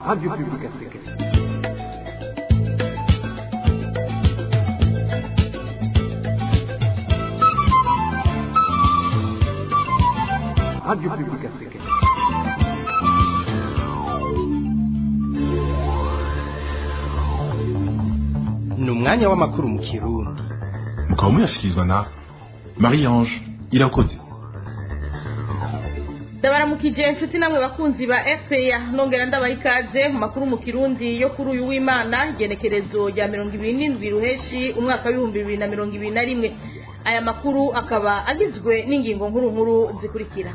Radio Publique Africaine. Radio Publique Africaine. Ni umwanya w'amakuru mu Kirundi. Mukaba muyashikirizwa na Marie Ange Irakoze. Ndabaramukije inshuti namwe bakunzi ba RPA, nongera ndabaha ikaze mu makuru mu Kirundi yo kuri uyu w'Imana, igenekerezo rya 27 Ruheshi umwaka w'2021. Aya makuru akaba agizwe n'ingingo nkuru nkuru zikurikira.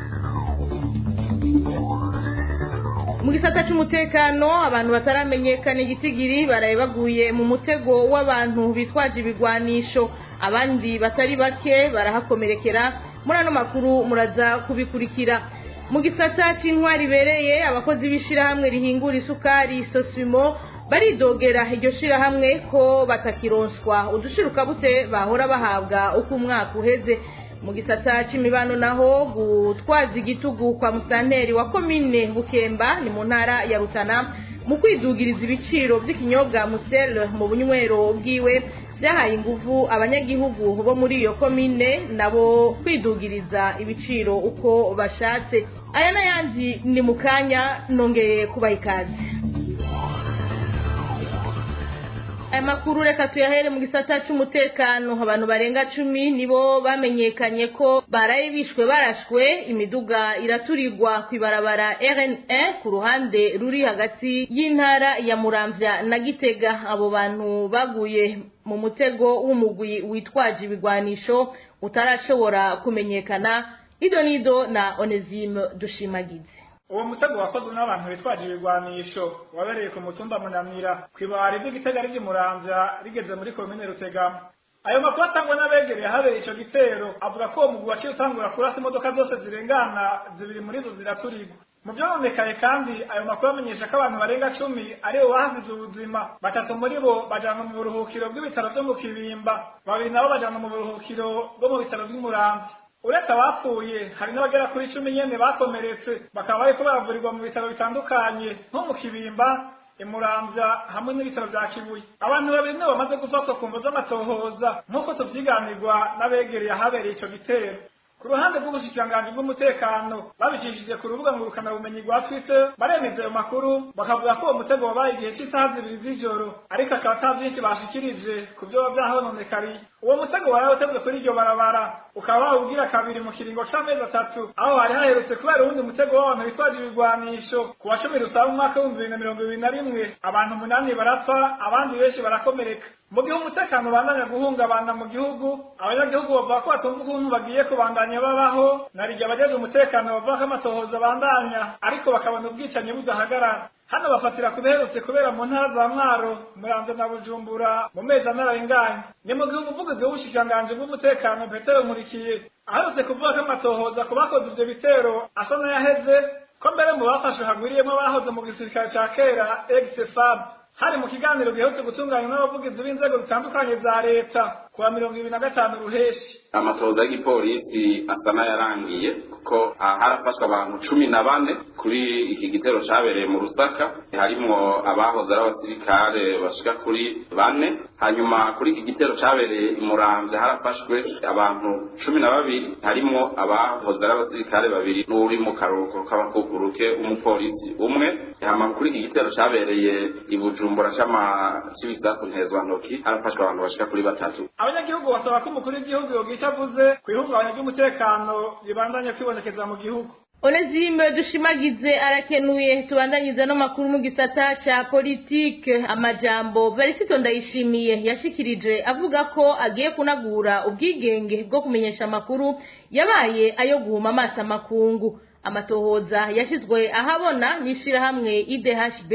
Mu gisata c'umutekano, abantu bataramenyekana igitigiri baraye baguye mu mutego w'abantu bitwaje ibigwanisho, abandi batari bake barahakomerekera. Muri ano makuru muraza kubikurikira. Mu gisata c'intwari ibereye, abakozi b'ishirahamwe rihingura isukari Sosimo baridogera iryo shirahamwe ko batakironswa udushirukabute bahora bahabwa uko umwaka uheze. Mu gisata c'imibano naho, gutwaza igitugu kwa musanteri wa komine Bukemba ni mu ntara ya Rutana mu kwidugiriza ibiciro vy'ikinyobwa Musel mu bunywero bwiwe vyahaye inguvu abanyagihugu bo muri iyo komine nabo kwidugiriza ibiciro uko bashatse. Aya n'ayandi ni mu kanya, nongeye kubaha ikaze. Aya makuru reka tuyahere mu gisata c'umutekano. Abantu barenga 10 nibo bamenyekanye ko baraye bishwe barashwe, imiduga iraturirwa kw'ibarabara RN1 ku ruhande ruri hagati y'intara ya Muramvya na Gitega. Abo bantu baguye mu mutego w'umugwi witwaje ibigwanisho utarashobora kumenyekana. Ido nido na Onesime Dushimagize. Uwo mutego wakozwe n'abantu bitwaje ibigwanisho wabereye ku mutumba Munamira kw'ibarabara ry'Igitega rije Muramvya rigeze muri komine Rutegama. Ayo makuru atangwa n'abegereye ahabereye ico gitero avuga ko uwo mugwi waciye utangura kurasa imodoka zose zirengana, zibiri muri zo ziraturirwa. Mu vyononekaye kandi, ayo makuru amenyesha ko abantu barenga 10 aribo bahasize ubuzima, batatu muri bo bajanwa mu buruhukiro bw'ibitaro vyo mu Kibimba, babiri nabo bajanwa mu buruhukiro bwo mu bitaro vy'i Muramvya. Uretse abapfuye, hari n'abagera kuri 10 nyene bakomeretse, bakaba bariko baravurirwa mu bitaro bitandukanye nko mu Kibimba, Imuramvya hamwe n'ibitaro vya Kibuye. Abantu babiri nibo bamaze gufatwa ku mvo z'amatohoza nk'uko tuvyiganirwa n'abegereye ahabereye ico gitero. Ku ruhande rw'ubushikiranganji bw'umutekano, babicishije ku rubuga ngurukanabumenyi rwa Twitter, baremeza ayo makuru, bakavuga ko uwo mutego wabaye igihe c'isaha 2 z'ijoro, ariko akaba ata vyinshi bashikirije ku vyoba vyahononekariye. Uwo mutego waraye utezwe kuri iryo barabara ukaba wawugira kabiri mu kiringo c'amezi 3, aho hari haherutse kubera uwundi mutego w'abantu bitwaje ibigwanisho ku wa 10 Rusaba umwaka w'2021, abantu 8 barapfa, abandi benshi barakomereka. Mu gihe umutekano ubandanya guhungabana mu gihugu, abanyagihugu bavuga ko batumva ukuntu bagiye kubandanya babaho, narirya abajejwe umutekano bavuga ko amatohoza abandanya, ariko bakabona ubwicanyi budahagarara. Hano bafatira ku biherutse kubera mu ntara za Mwaro, Muramvya na Bujumbura mu mezi ane arenganye. Ni mu gihe umuvugizi w'ubushikiranganji bw'umutekano Petero Nkurikiye aherutse kuvuga ko amatohoza ku bakoze ivyo bitero asa n'ayaheze, ko mbere mu bafashwe hagwiriyemwo abahoze mu gisirikare ca kera ex-FAB. Hari mu kiganiro giherutse gutunganywa n'abavugizi b'inzego zitandukanye za leta kuwa 25 Ruheshi. Amatohoza y'igipolisi asa n'ayarangiye, kuko harafashwe abantu 14 kuri iki gitero cabereye mu Rusaka, harimwo abahoze ari abasirikare bashika kuri 4. Hanyuma kuri iki gitero cabereye i Muramvya harafashwe abantu 12, harimwo abahoze ari abasirikare 2 n'uri mu karuhuko k'abakukuruke umupolisi umwe. Hama kuri iki gitero cabereye i Bujumbura c'ibisasu ntezwantoki harafashwe abantu bashika kuri 3. Abanyagihugu basaba ko umukuru w'igihugu yogisha avuze kw'ihungabanya ry'umutekano ribandanya kwibonekeza mu gihugu. Onesime Dushimagize arakenuye. Tubandanyiza no makuru mu gisata ca politike. Amajambo Varisito Ndayishimiye yashikirije avuga ko agiye kunagura ubwigenge bwo kumenyesha amakuru yabaye ayo guhuma amaso amakungu. Amatohoza yashizwe ahabona n'ishirahamwe IDHB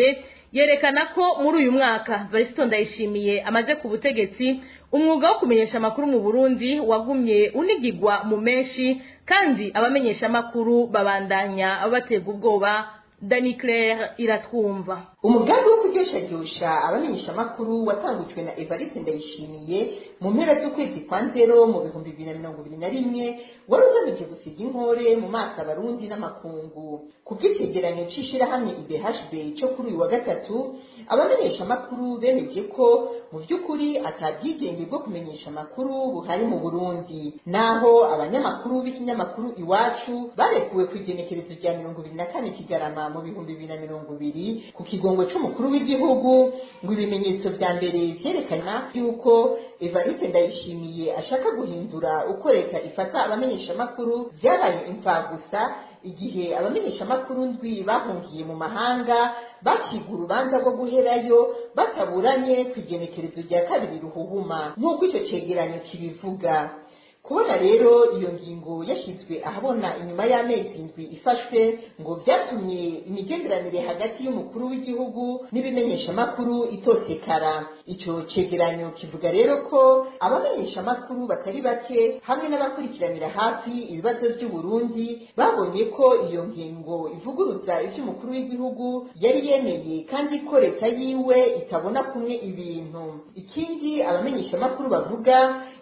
yerekana ko muri uyu mwaka Varisito Ndayishimiye amaze ku butegetsi, umwuga wo kumenyesha amakuru mu Burundi wagumye unigigwa mu menshi, kandi abamenyesha amakuru babandanya batega ubwoba. Dani Claire Iratwumva. Umugambi wo kuryosharyosha abamenyeshamakuru watangujwe na Evariste Ndayishimiye mu mpera z'ukwezi kwa Nzero mu 2021, wari ugamije gusiga inkore mu maso Abarundi n'amakungu. Ku bw'icegeranyo c'ishirahamwe IBHB co kuri uyu wa gatatu, abamenyeshamakuru bemeje ko mu vy'ukuri ata bwigenge bwo kumenyesha amakuru buhari mu Burundi, naho abanyamakuru b'ikinyamakuru Iwacu barekuwe kw'igenekerezo rya 24 Kigarama mu 2020 ku kigongwe c'umukuru w'igihugu. Ngo ibimenyetso vya mbere vyerekana yuko Evariste Ndayishimiye ashaka guhindura uko leta ifata abamenyeshamakuru vyabaye imfagusa igihe abamenyeshamakuru ndwi bahungiye mu mahanga baciga urubanza rwo guherayo bataburanye kw'igenekerezo rya 2 Ruhuhuma, nk'uko ico cegeranyo kibivuga. Kubona rero iyo ngingo yashyizwe ahabona inyuma y'amezi 7 ifashwe, ngo byatumye imigenderanire hagati y'umukuru w'igihugu n'ibimenyeshamakuru itosekara. Icyo cegeranyo kivuga rero ko abamenyeshamakuru batari bake hamwe n'abakurikiranira hafi ibibazo by'u Burundi babonye ko iyo ngingo ivuguruza ivy'umukuru w'igihugu yari yemeye, kandi ko leta yiwe itabona kumwe ibintu. Ikindi abamenyeshamakuru bavuga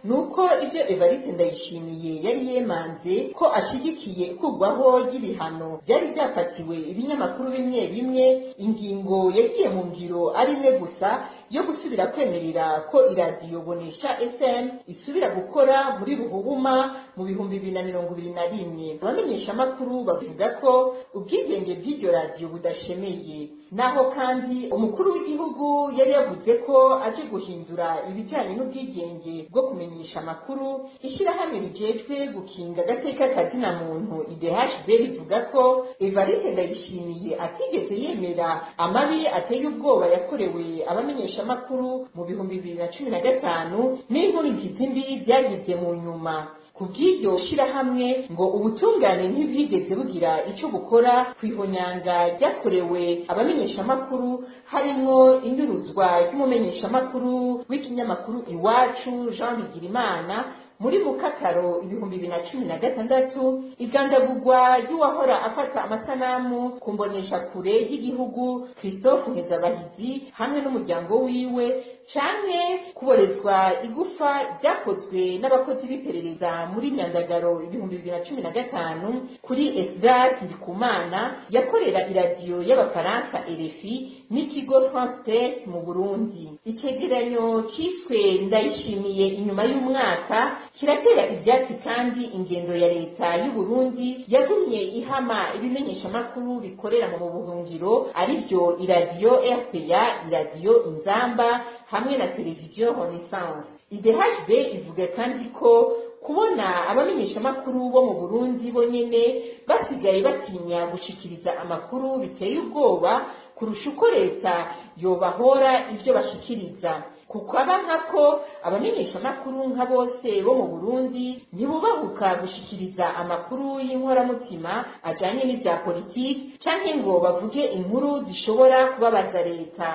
ni uko ivyo Evariste Ndayishimiye yari yemanze ko ashigikiye ikurwaho ry'ibihano byari byafatiwe ibinyamakuru bimwe bimwe, ingingo yagiye mu ngiro ari imwe gusa yo gusubira kwemerera ko iradiyo Bonesha FM isubira gukora muri Ruhuhuma mu 2021. Abamenyeshamakuru bavuga ko ubwigenge bw'iryo radiyo budashemeye. Naho kandi umukuru w'igihugu yari yavuze ko aje guhindura ibijyanye n'ubwigenge bwo kumenyesha amakuru, ishirahamwe rijejwe gukinga agateka kazina muntu IDHB rivuga ko Evariste Ndayishimiye atigeze yemera amabi ateye ubwoba yakorewe abamenyeshamakuru mu 2015 n'inkurikizi mbi byagize mu nyuma. Kubw'iryo shirahamwe ngo ubutungane ntibwigeze bugira ico bukora kw'ihonyanga ryakorewe abamenyeshamakuru, harimwo induruzwa ry'umumenyeshamakuru w'ikinyamakuru Iwacu Jean Bigirimana muri Mukakaro 2016, igandagurwa ry'uwahora afata amasanamu ku mboneshakure y'igihugu Christophe Nkezabahizi hamwe n'umuryango wiwe, canke kuborezwa igufa ryakozwe n'abakozi b'iperereza muri Nyandagaro 2015 kuri Esdras Ndikumana yakorera iradiyo y'Abafaransa RFI n'ikigo France Presse mu Burundi. Icegeranyo ciswe Ndayishimiye inyuma y'umwaka kiratera ivyatsi kandi ingendo ya leta y'u Burundi yagumye ihama ibimenyeshamakuru bikorera mu buhungiro, arivyo iradiyo RPA, iradiyo Inzamba hamwe na televiziyo Renaissance. IDHB ivuga kandi ko kubona abamenyeshamakuru bo mu Burundi bonyene basigaye batinya gushikiriza amakuru biteye ubwoba kurusha uko leta yobahora ivyo bashikiriza, kuko aba nkako abamenyeshamakuru nka bose bo mu Burundi ntibubahuka gushikiriza amakuru y'inkoramutima ajanye n'ivya politiki canke ngo bavuge inkuru zishobora kubabaza leta.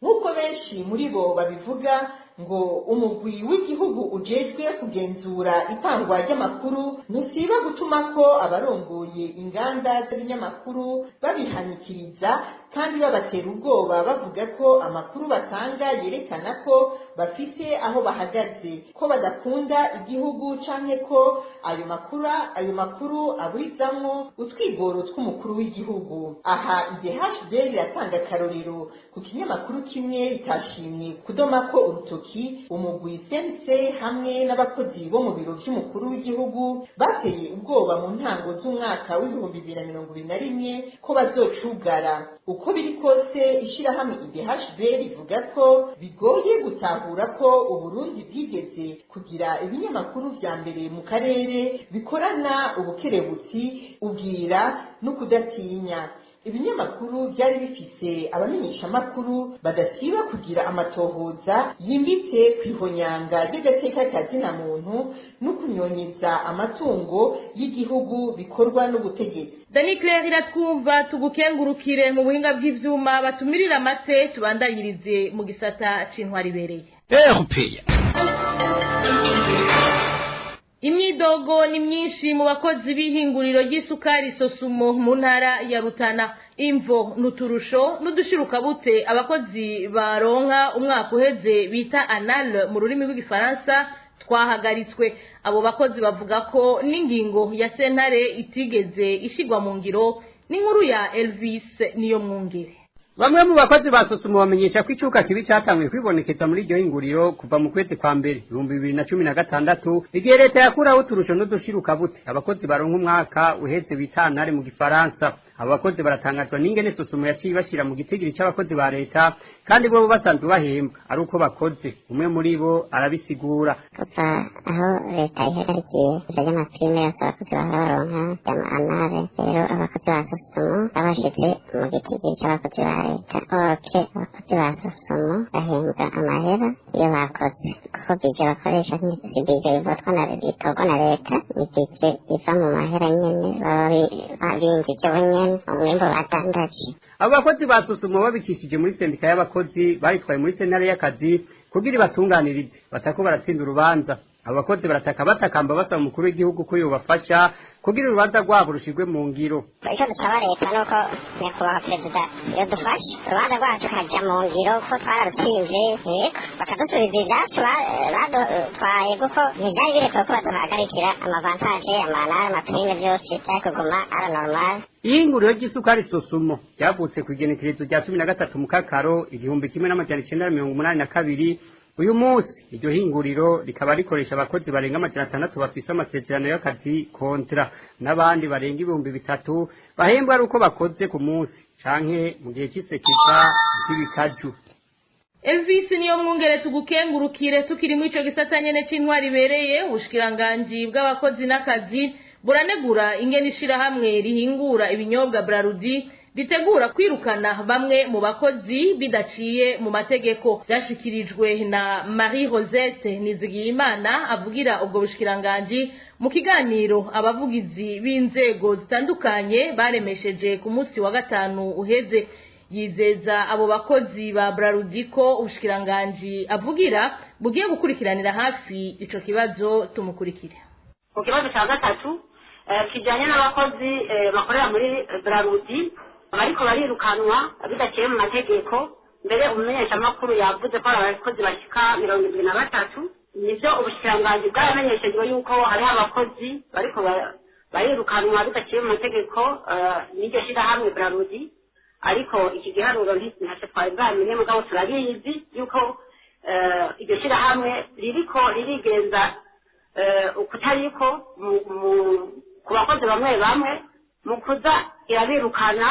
Nk'uko benshi muri bo babivuga, ngo umugwi w'igihugu ujejwe kugenzura itangwa ry'amakuru ntusiba gutuma ko abarongoye inganda z'ibinyamakuru babihanikiriza kandi babatera ubwoba, bavuga ko amakuru batanga yerekana ko bafite aho bahagaze, ko badakunda igihugu canke ko ayo makuru aburizamwo utwigoro tw'umukuru w'igihugu. Aha IDHB riratanga akarorero ku kinyamakuru kimwe ritashimye kudomako urutoki, umugwi sense hamwe n'abakozi bo mu biro vy'umukuru w'igihugu bateye ubwoba mu ntango z'umwaka w'2021 ko bazocugara. Uko biri kose, ishirahamwe IDHB rivuga ko bigoye gutahura ko Uburundi bwigeze kugira ibinyamakuru vya mbere mu karere bikorana ubukerebutsi, ubwira no kudatinya. Ibinyamakuru byari bifise abamenyeshamakuru badasiba kugira amatohoza yimbitse kw'ihonyanga ry'agateka kazina muntu no kunyonyeza amatungo y'igihugu bikorwa n'ubutegetsi. Dani Claire Iratwumva, tugukengurukire. Mu buhinga bw'ivyuma batumirira amate, tubandanyirize mu gisata c'intwari ibereye. RPA. Imyidogo ni myinshi mu bakozi b'ihinguriro ry'isukari Sosumo mu ntara ya Rutana. Imvo n'uturusho n'udushirukabute abakozi baronka umwaka uheze bita anal mu rurimi rw'igifaransa twahagaritswe. Abo bakozi bavuga ko n'ingingo ya sentare itigeze ishigwa mu ngiro. N'inkuru ya Elvis niyo mwungere. Bamwe mu bakozi ba Sosumo bamenyesha ko icuka kibi cyatanguye kwibonekeza muri iryo hinguriro kuva mu kwezi kwa mbere 2016, igihe leta yakuraho uturusho n'udushirukabute abakozi baronka umwaka uheze bita anal mu gifaransa. Abo bakozi baratangazwa n'ingene Sosumo yaciye ibashyira mu gitigiri c'abakozi ba leta kandi bo basanzwe bahembwa ari uko bakoze. Umwe muri bo arabisigura. Kuva aho leta ihagarikiye ivyo vy'ama primes yose abakozi bahora baronka vy'ama annales, rero abakozi ba Sosumo babashize mu gitigiri c'abakozi ba leta. Oke, abakozi ba Sosumo bahembwa amahera iyo bakoze, kuko budget bakoresha si budget ivotwa na itorwa na leta, ni budget iva mu mahera nyene baba binjije bo nyene umwimbu badandaje. Abo bakozi ba Sosumo babicishije muri sendika y'abakozi baritwaye muri sentare y'akazi kugira ibatunganirize, batako baratsinda urubanza. Abo bakozi barataka batakamba basaba umukuru w'igihugu ko yobafasha kugira urubanza rwabo rushirwe mu ngiro. Icyo dusaba leta ni uko nyakubahwa perezida yodufasha urubanza rwacu rukaja mu ngiro, ko twararutsinze. Yego, bakadusubiza ibyacu badutwaye, kuko ntivyari birekuwe ko baduhagarikira ama avantages, ama annales, ama primes, byose byari kuguma ari normal. Ihinguriro ry'isukari Sosumo ryavutse ku igenekerezo rya 13 Mukakaro 1982. Uyu munsi iryo hinguriro rikaba rikoresha abakozi barenga 600 bafise amasezerano y'akazi contrat, n'abandi barenga 3000 bahembwa ari uko bakoze ku munsi canke mu gihe c'isekeza ry'ibikaju. Elvis niyo mwungere, tugukengurukire. Tukiri muri ico gisata nyene c'intwari ibereye, ubushikiranganji bw'abakozi n'akazi buranegura ingene ishirahamwe rihingura ibinyobwa Brarudi ritegura kwirukana bamwe mu bakozi bidaciye mu mategeko. Byashikirijwe na Marie Rosette Nizigiyimana avugira ubwo bushikiranganji mu kiganiro abavugizi b'inzego zitandukanye baremesheje ku munsi wa gatanu uheze. Yizeza abo bakozi ba Brarudi ko ubushikiranganji avugira bugiye gukurikiranira hafi ico kibazo. Tumukurikire. Ku kibazo cya gatatu kijyanye n'abakozi bakorera muri Brarudi bariko barirukanwa bidaciye mu mategeko, mbere umumenyeshamakuru yavuze ko hari abakozi bashika 73. Nibyo, ubushikiranganji bwaramenyeshejwe yuko hariho abakozi bariko barirukanwa bidaciye mu mategeko n'iryo shirahamwe Brarudi, ariko iki giharuro ntacyo twari bwamenye. Mugabo turabizi yuko iryo shirahamwe ririko ririgenza ukutariko ku bakozi bamwe bamwe mu kuza irabirukana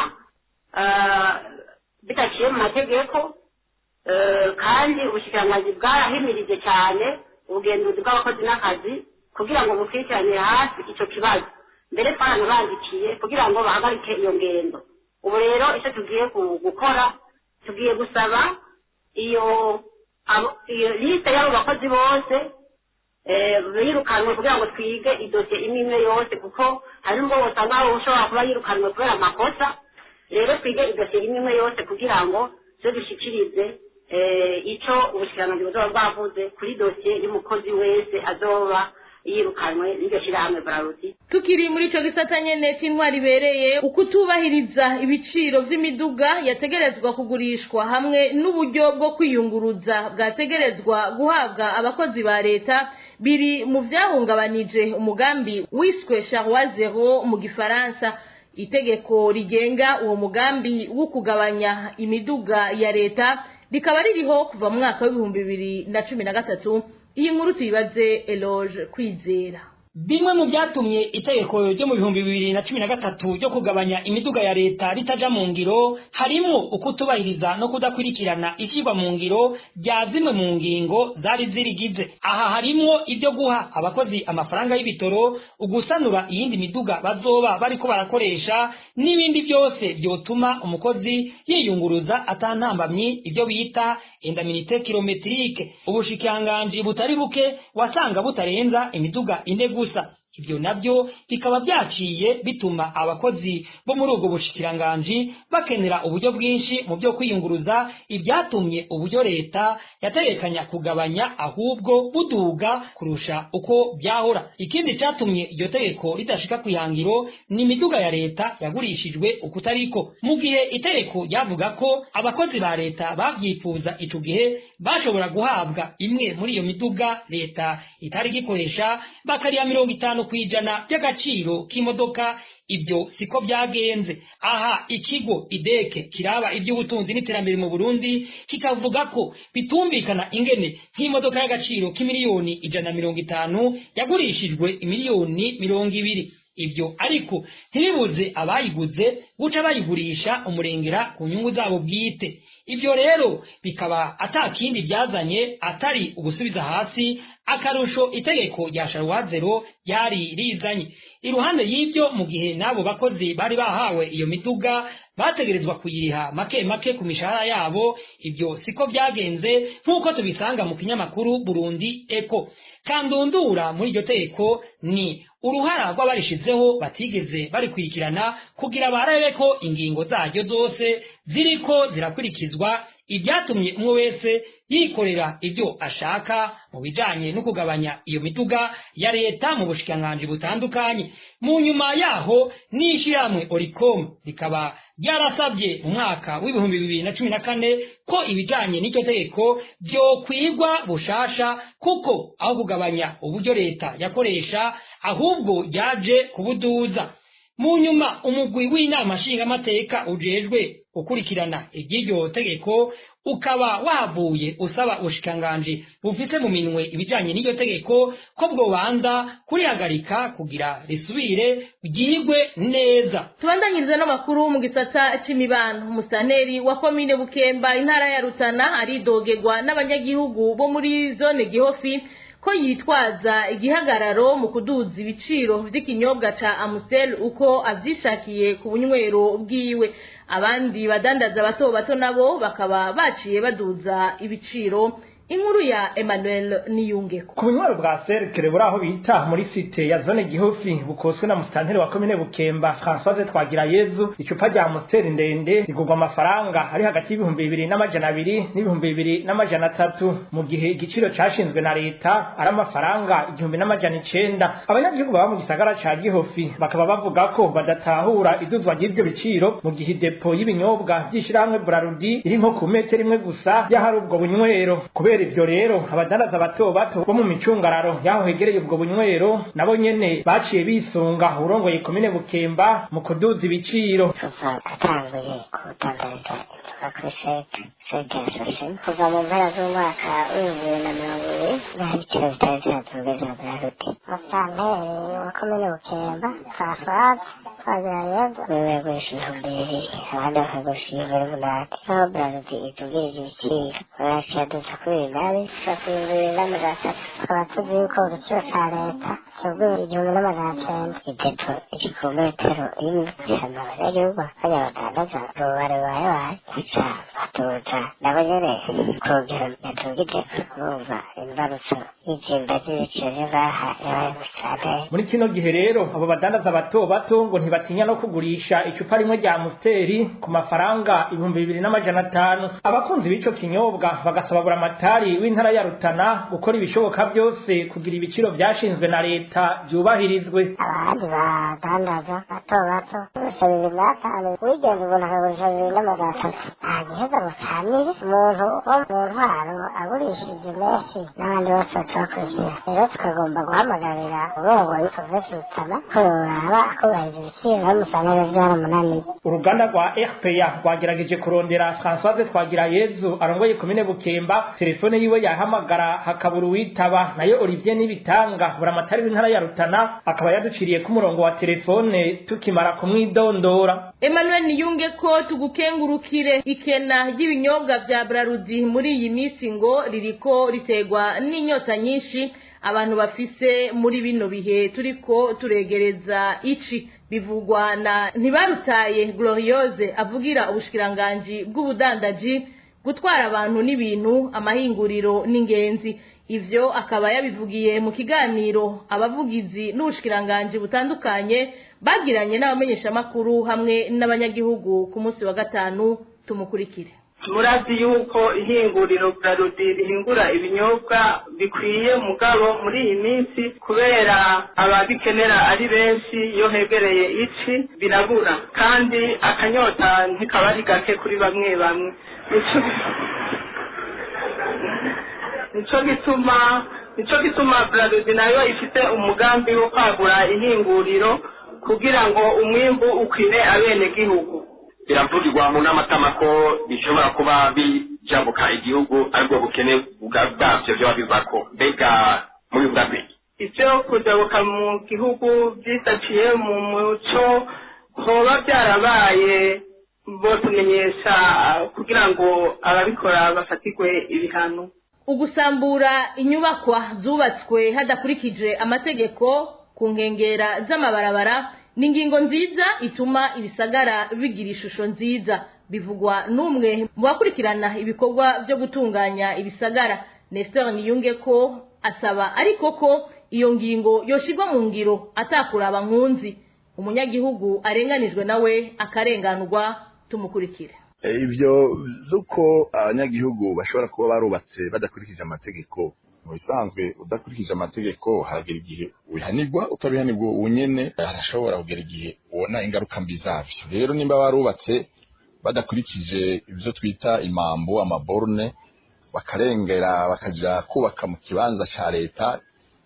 bidaciye mu mategeko. Kandi ubushikiranganji bwarahimirije cyane ubugenzuzi bw'abakozi n'akazi kugira ngo bukurikiranire hafi ico kibazo. Mbere twaranabandikiye kugira ngo bahagarike iyo ngendo. Ubu rero icyo tugiye gukora, tugiye gusaba iyo liste y'abo bakozi bose birukanwe kugira ngo twige idosiye imwe imwe yose, kuko hari n'ubwo usanga ushobora kuba yirukanwe kubera amakosa. Rero twige idosiye imwe imwe yose kugira ngo tuze dushikirize ico ubushikiranganji buzoba bwavuze kuri dosiye y'umukozi wese azoba yirukanwe n'iryo shirahamwe Brarudi. Tukiri muri ico gisata nyene c'intwari ibereye, ukutubahiriza ibiciro vy'imiduga yategerezwa kugurishwa hamwe n'uburyo bwo kwiyunguruza bwategerezwa guhabwa abakozi ba leta biri mu vyahungabanije umugambi wiswe Charroi Zéro mu gifaransa. Itegeko rigenga uwo mugambi wo kugabanya imiduga ya leta rikaba ririho kuva mu mwaka w'2013. Iyi nkuru tuyibaze Eloge Kwizera. Bimwe mu byatumye itegeko ryo mu 2013 ryo kugabanya imiduga ya leta ritaja mu ngiro harimo ukutubahiriza no kudakurikirana ishyirwa mu ngiro rya zimwe mu ngingo zari zirigize. Aha harimwo ibyo guha abakozi amafaranga y'ibitoro, ugusanura iyindi miduga bazoba bariko barakoresha, n'ibindi byose byotuma umukozi yiyunguruza atantambamyi, ibyo bita indemnité kilométrique. Ubushikiranganji butari buke wasanga butarenza imiduga ine gusa. Ibyo nabyo bikaba byaciye bituma abakozi bo muri ubwo bushikiranganji bakenera uburyo bwinshi mu byo kwiyunguruza, ibyatumye uburyo leta yategekanya kugabanya ahubwo buduga kurusha uko byahora. Ikindi cyatumye iryo tegeko ridashika ku ihangiro ni imiduga ya leta yagurishijwe ukutariko, mu gihe itegeko ryavuga ko abakozi ba leta babyifuza ico gihe bashobora guhabwa imwe muri iyo miduga leta itari gikoresha bakariya 50% by'agaciro k'imodoka. Ibyo siko byagenze. Aha ikigo ideke kiraba iby'ubutunzi n'iterambere mu Burundi kikavuga ko bitumvikana ingene nk'imodoka y'agaciro k'imiliyoni 150 yagurishijwe imiliyoni 20. Ibyo ariko ntibibuze abayiguze guca bayigurisha umurengera ku nyungu zabo bwite. Ibyo rero bikaba atakindi byazanye atari ugusubiza hasi akarusho itegeko rya Sharwazero ryari rizanye. Iruhande y'ibyo, mu gihe n'abo bakozi bari bahawe iyo miduga bategerezwa kuyiriha make make ku mishahara yabo, ibyo siko byagenze nk'uko tubisanga mu kinyamakuru Burundi Eco. Kandundura muri iryo tegeko ni uruhara rw'abarishizeho batigeze barikurikirana kugira barabe ko ingingo zaryo zose ziriko zirakurikizwa, ibyatumye umwe wese yikorera ibyo ashaka mu bijanye no kugabanya iyo miduga ya leta mu bushikiranganji butandukanye. Mu nyuma yaho n'ishirahamwe Oricom rikaba ryarasabye mu mwaka w'2014 ko ibijanye n'iryo tegeko byokwigwa bushasha, kuko aho kugabanya uburyo leta yakoresha ahubwo ryaje kubuduza. Mu nyuma umugwi w'inama nshingamateka ujejwe ukurikirana iby'iryo tegeko ukaba wahavuye usaba ubushikiranganji bufite mu minwe ibijanye n'iryo tegeko ko bwobanza kurihagarika kugira risubire ryigwe neza. Tubandanyirize n'amakuru mu gisata c'imibano. Umusaneri wa komine Bukemba intara ya Rutana aridogegwa n'abanyagihugu bo muri zone Gihofi ko yitwaza igihagararo mu kuduza ibiciro vy'ikinyobwa ca Amstel uko avyishakiye ku bunywero bwiwe. Abandi badandaza bato bato nabo bakaba baciye baduza ibiciro. Inkuru ya Emmanuel Niyungeko. Ku bunywero bwa Cercle buri aho bita muri site ya zone Gihofi bukoswe na musitanteri wa komine Bukemba Françoise Twagirayezu, icupa rya Amstel ndende rigurwa amafaranga ari hagati y'2200 n'u2300, mu gihe igiciro cashinzwe na leta ari amafaranga 1900. Abanyagihugu baba mu gisagara ca Gihofi bakaba bavuga ko badatahura iduzwa ry'ivyo biciro, mu gihe idepo y'ibinyobwa vy'ishirahamwe Brarudi iri nko ku metero imwe gusa y'ahari ubwo bunywero. Kubera ivyo rero abadandaza bato bato bo mu micungararo yaho hegereye ubwo bunywero nabo nyene baciye bisunga urongoye komine Bukemba mu kuduza ibiciro. Kuva atanguye kudandariza inzoga kuri sete sosiyete kuva mu mpera z'umwaka w'2020 nta biciro bitari vyadugeze na Brarudi. Musanteri wa komine Bukemba Françoise Twagirayezu wewe yagurisha 2000, abandi bakagurisha 2008. Aho Brarudi idugirije ibiciro barakiyaduza kuri 2300. Tukaba tuzi yuko igiciro ca leta kigura 1900. Idepo iri ku metero imwe, hama abanyagihugu bakajya badandaza rubarebarebaye guca baduza nabo nyene ku rugero yadugije. Urumva imbarutso y'izimba ry'ibiciro vy'ingaha yabaye musitanteri. Muri kino gihe rero abo badandaza bato bato ngo ntibatinya no kugurisha icupa rimwe rya Amstel ku mafaranga 2500. Abakunzi b'ico kinyobwa bagasaba buramatari w'intara ya Rutana gukora ibishoboka byose kugira ibiciro vyashinzwe na leta byubahirizwe. Abandi badandaza bato bato gurisha 2005, wigenza ubona akagurisha 2300. Nta giheza gusanire umuntu wo mu ntwaro agurishije menshi n'abandi bose bashobora kubishyira. Rero tukagomba guhamagarira urongoye provinsi Rutana ko yoraba akubahiriza ibiciro bamusanire vyaramunaniye. Uruganda rwa RPA rwagerageje kurondera Françoise Twagirayezu arongoye komine Bukemba, telefone yiwe yahamagara hakabura uwitaba. Nayo Olivier Nibitanga buramatari w'intara ya Rutana akaba yaduciriye ku murongo wa telefone tukimara kumwidondora. Emmanuel Niyunge ko tugukengurukire. Ikena ry'ibinyobwa vya Brarudi muri iyi minsi ngo ririko ritegwa n'inyota nyinshi abantu bafise muri bino bihe turiko turegereza ici, bivugwa na Ntibarutaye Gloriose avugira ubushikiranganji bw'ubudandaji gutwara abantu n'ibintu, amahinguriro n'ingenzi. Ivyo akaba yabivugiye mu kiganiro abavugizi n'ubushikiranganje butandukanye bagiranye n'abamenyeshamakuru hamwe n'abanyagihugu ku munsi wa gatanu. Tumukurikire. Murazi yuko ihinguriro Brarudi rihingura ibinyobwa bikwiye, mugabo muri iyi minsi kubera ababikenera ari benshi, iyo hegereye ici birabura, kandi akanyota ntikaba ari gake kuri bamwe bamwe. Nico gituma Brarudi nayo ifite umugambi wo kwagura ihinguriro kugira ngo umwimbu ukwire abenegihugu. Biravugirwa mu n'amatama ko bishobora kuba bijabuka igihugu, aribwo bukene bwabyo byoba bivako. Mbega mubivuga kwiki? Ivyo kujabuka mu gihugu vyisaciye mu muco hoba byarabaye, botumenyesha kugira ngo ababikora bafatirwe ibihano. Ugusambura inyubakwa zubatswe hadakurikije amategeko ku nkengera z'amabarabara ni ingingo nziza ituma ibisagara bigira ishusho nziza, bivugwa n'umwe mu bakurikirana ibikorwa byo gutunganya ibisagara, Nestor Niyunge. Ko asaba ariko ko iyo ngingo yoshirwa mu ngiro atakuraba nkunzi, umunyagihugu arenganijwe nawe akarenganurwa. Tumukurikire. Ibyo z'uko abanyagihugu bashobora kuba barubatse badakurikije amategeko, mu bisanzwe udakurikije amategeko haragera igihe ubihanirwa, utabihanirwa unyene harashobora kugera igihe ubona ingaruka mbi zavyo. Rero nimba barubatse badakurikije ibyo twita imambo, amaborne, bakarengera bakaja kubaka mu kibanza ca leta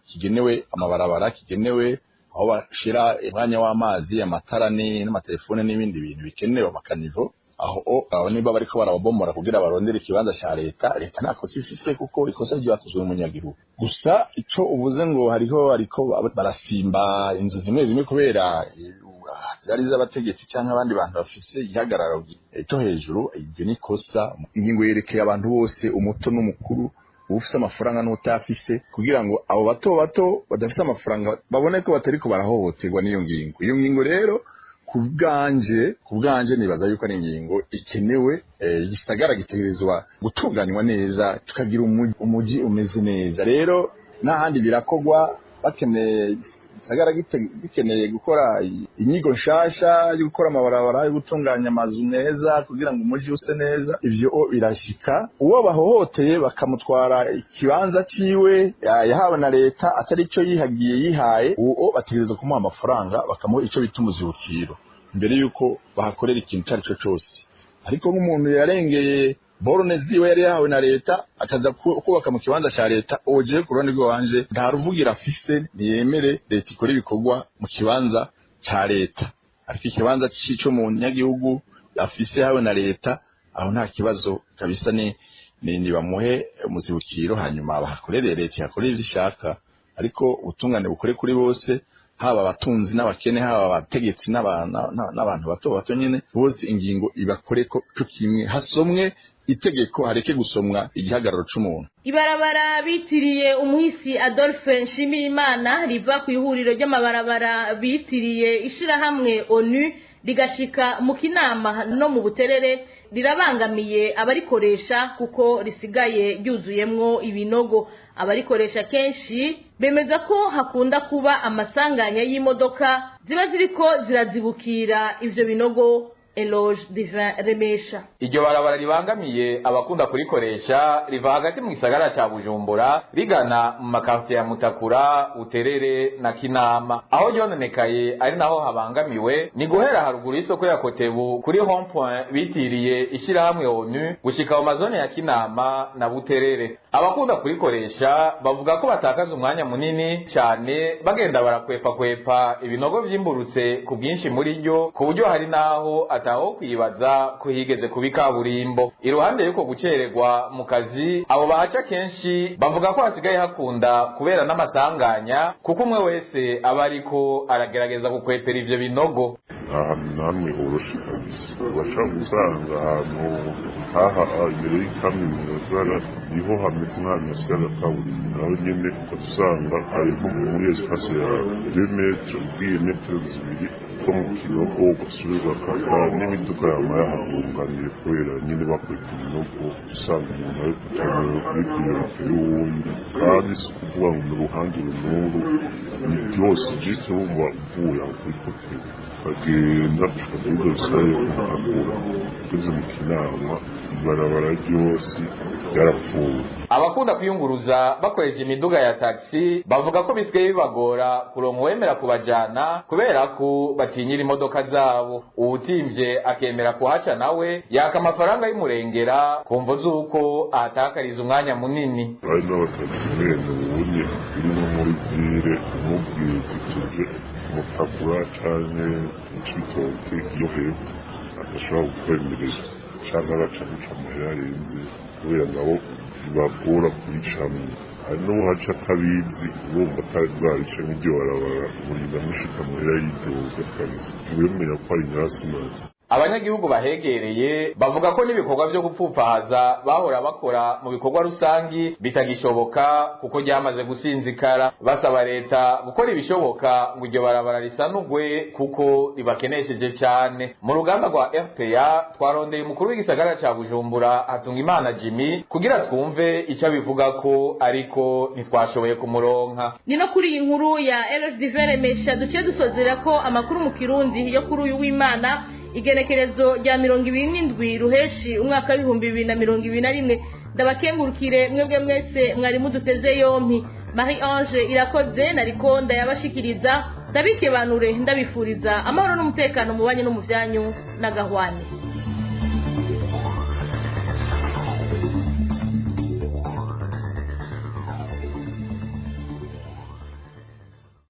kigenewe amabarabara, kigenewe aho bashira umwanya w'amazi, amatara n'amatelefone n'ibindi bintu bikenewe, amakanivo, aho aho niba bariko barabomora kugira barondere ikibanza ca leta, leta nta kosa ifise kuko ikosa ryakozwe n'umunyagihugu. Gusa ico uvuze ngo hariho ariko barasimba inzu zimwe zimwe kubera zari z'abategetsi canke abandi bantu bafise igihagararo cyo hejuru, iryo ni kosa. Ingingo yerekeye abantu bose, umuto n'umukuru, ufise amafaranga n'utafise, kugira ngo abo bato bato badafise amafaranga babone ko batariko barahohoterwa n'iyo ngingo. Iyo ngingo rero ku bwanje nibaza yuko ari ingingo ikenewe. Igisagara gitegerezwa gutunganywa neza, tukagira umuji umeze neza. Rero n'ahandi birakogwa, bakeneye igisagara gikeneye gukora inyigo nshasha yo gukora amabarabara, yo gutunganya amazu neza kugira ngo umuji use neza, ivyo birashika. Uwo bahohoteye bakamutwara ikibanza ciwe yahawe na leta atari cyo yihagiye yihaye, uwo bategerezwa kumuha amafaranga, bakamuha ico bita umuzibukiro mbere yuko bahakorera ikintu icyo ari cyo cyose. Ariko nk'umuntu yarengeye borne ziwe yari yahawe na leta akaza kubaka mu kibanza ca leta, oje ku ruhande rw'iwanje nta ruvugira afise, ntiyemere leta ikora ibikorwa mu kibanza ca leta. Ariko ikibanza c'ico munyagihugu afise yahawe na leta, aho nta kibazo kabisa, ni bamuhe umuzibukiro, hanyuma bahakorere, leta ihakorere ivyo ishaka, ariko ubutungane bukore kuri bose, haba abatunzi n'abakene, haba abategetsi n'abantu bato bato nyene, bose ingingo ibakoreko co kimwe. Hasomwe itegeko, hareke gusomwa igihagararo c'umuntu. Ibarabara bitiriye umuhisi Adolphe Nshimirimana riva ku ihuriro ry'amabarabara bitiriye ishirahamwe ONU rigashika mu Kinama no mu Buterere rirabangamiye abarikoresha kuko risigaye ryuzuyemwo ibinogo. Abarikoresha kenshi bemeza ko hakunda kuba amasanganya y'imodoka ziba ziriko zirazibukira ivyo binogo. Eloge Divin Remesha. Iryo barabara ribangamiye abakunda kurikoresha riva hagati mu gisagara ca Bujumbura rigana mu makartier ya Mutakura, Uterere na Kinama. Aho ryononekaye ari naho habangamiwe ni guhera haruguru y'isoko ya Kotebu kuri rond-point bitiriye ishirahamwe ONU gushika mu mazone ya Kinama na Buterere. Abakunda kurikoresha bavuga ko batakaza umwanya munini cyane bagenda barakwepa kwepa ibinogo vyimburutse ku bwinshi muri ryo, ku buryo hari naho ataho kwibaza ko higeze kuba ikaburimbo. Iruhande y'uko gucererwa mu kazi, abo bahaca kenshi bavuga ko hasigaye hakunda kubera n'amasanganya, kuko umwe wese aba ariko aragerageza gukwepera ivyo binogo. Nta hantu na hamwe horoshe kabisa. Urashobora gusanga ahantu haha imbere y'ikamyo mu Ngagara niho hameze nk'ahantu hasigaye kaburimbo, naho nyene ugaca usanga hariho muri espace ya 2 metres, ubwiye metero 2 ko mu kinogo, ugasubira ugakata n'imiduga yama yahagunganiye kubera nyine bakuye ku binogo. Usanga umuntu ari kutemera kuri kwiyoka y'uwundi, kandi si ukuvuga ngo ni uruhande uru n'uru, ni byose jisite. Wumva uvuye aho kuri kotebu ukagenda gushika kuri dosiye yo ugeze mu Kinama, ibarabara ryose ryarapfuye. Abakunda kwiyunguruza bakoresha imiduga ya taxi bavuga ko bisigaye bibagora kuronka uwemera kubajana kubera ko batinyira imodoka zabo. Uwutimvye akemera kuhaca nawe yaka amafaranga y'umurengera ku mvo z'uko ahatakariza umwanya munini. Hari n'abataximene ubunye iri nko muri ville, umubwiye uti tuje Mutakura canke mu Cibitoke iyo hepfo, adashobora kukwemerera canke agaca guca amahera arenze kubera nabo bibagora kuricamwo. Hari n'uhaca atabizi, urumva atari bwarice nk'iryo barabara, murinda mushika muhera yidoga kabisa, ntiwemera ko ari nyirasimazi. Abanyagihugu bahegereye bavuga ko n'ibikorwa vyo gupfupfahaza bahora bakora mu bikorwa rusangi bitagishoboka kuko ryamaze gusinzikara. Basaba leta gukora ibishoboka ngo iryo barabara risanugwe kuko ribakenesheje cyane. Mu rugamba rwa RPA twarondeye umukuru w'igisagara ca Bujumbura, Hatungimana Jimmy, kugira twumve ico abivuga ko, ariko ntitwashoboye kumuronka. Ni no kuri iyi nkuru ya LHDV Remesha duciye dusozera ko amakuru mu Kirundi yo kuri uyu w'Imana, igenekerezo rya 27 Ruheshi umwaka w'2021. Ndabakengurukire mwebwe mwese mwari muduteze yompi. Marie Ange Irakoze nariko ndayabashikiriza, ndabikebanure, ndabifuriza amahoro n'umutekano mu banyu no mu vyanyu n'agahwane.